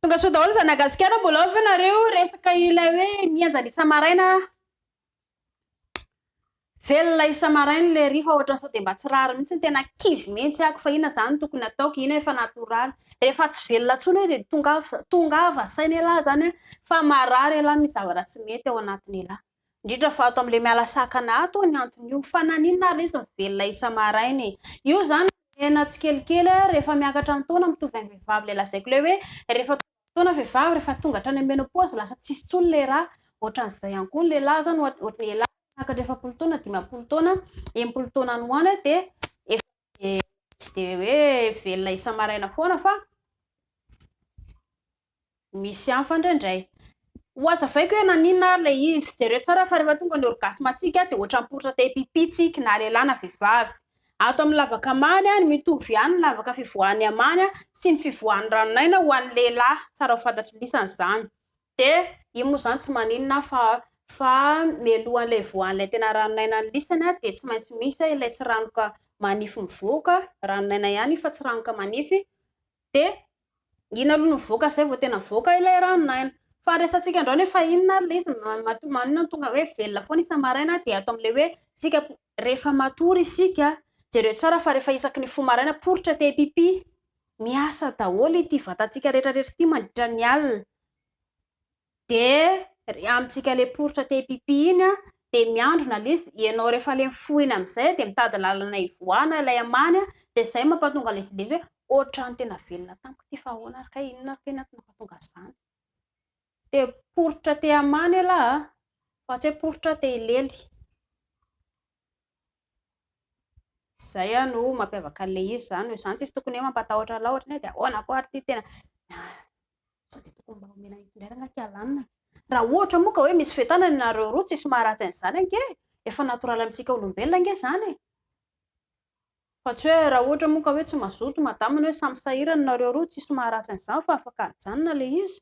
Tonga soa daholo zana gasikara mbola ao ve nareo resaka ilay hoe mihenjana isa-maraina velona isa-maraina ilay ry fa ohatran'ny sao dia mba tsy rariny mihitsy tena kivy mihitsy ako fa inona izany no tokony ataoko inona efa natoraly rehefa tsy velona intsony hoe dia tongava tongava saina ialahy izany fa marary ialahy misy zavatra tsy mety ao anatin'ialahy indrindra fa ato amin'ilay miala sakana ato ny anton'io fa naninona ary izy mivelona isa-maraina e io izany Mihena tsikelikely rehefa miakatra ny taona, mitovy amin'ny vehivavy ilay lazaiko ilay hoe rehefa tonga ny taona vehivavy rehefa tonga hatrany amin'ny ménopause lasa tsisy intsony ilay rà, ohatran'izay ihany koa ny lehilahy izany ohatry ny lehilahy miakatra 40 taona, 50 taona, 60 taona any ho any dia efa tsy dia hoe velona isa-maraina foana fa Misy hafa indraindray. Ho hazavaiko hoe naninona ary ilay izy. Jereo tsara fa rehefa tonga ny orgasme-ntsika dia ohatran'ny poritra te hipipi tsika na lehilahy na vehivavy. Ato amin'ny lavaka amany ny mitovy ihany ny lavaka fivoahan'ny amany sy ny fivoahan'ny ranon'aina ho an'ny lehilahy. Tsara ho fantatry lisany izany. Dia io moa izany tsy maninona fa fa mialohan'ilay hivoahan'ilay tena ranon'aina ny lisany dia tsy maintsy misy ilay tsiranoka manify mivoaka, ranon'aina ihany io fa tsiranoka manify. Dia iny aloha no mivoaka izay vao tena mivoaka ilay ranon'aina. Fa ny resatsika androany hoe fa inona ary ilay izy maninona no tonga hoe velona foana isa-maraina dia ato amin'ilay hoe isika rehefa matory isika, jereo tsara fa rehefa isaky ny mifoha maraina poritra te hipipi. Miasa daholo ity vatantsika rehetra rehetra ity mandritra ny alina. Dia amintsika ilay poritra te hipipi iny an, dia miandrona ilay izy, ianao rehefa ilay mifoha iny amin'izay dia mitady lalana hivoahana ilay amany an, dia izay mampatonga an'ilay izy hoe ohatran'ny tena velona tamiko ity fa ahoana ary kay, inona ary kay no antony nampatonga azy izany. Dia poritra te hamany ialahy an, fa tsy hoe poritra te hilely. Izay no mampiavaka an'ilay izy izany, noho izany tsisy tokony hoe mampatahotra anao ohatra ny hoe dia ahoana koa ary ity tena sao dia tokony mba omena indray rangahy ity alanina. Raha ohatra moa ka hoe misy fitanana ianareo roa tsisy maharatsy an'izany ange e! Efa natoraly amintsika olombelona ange izany e! Fa tsy hoe raha ohatra moa ka hoe tsy mazoto madama na hoe samy sahirana nareo roa tsisy maharatsy an'izany fa afaka ajanona ilay izy.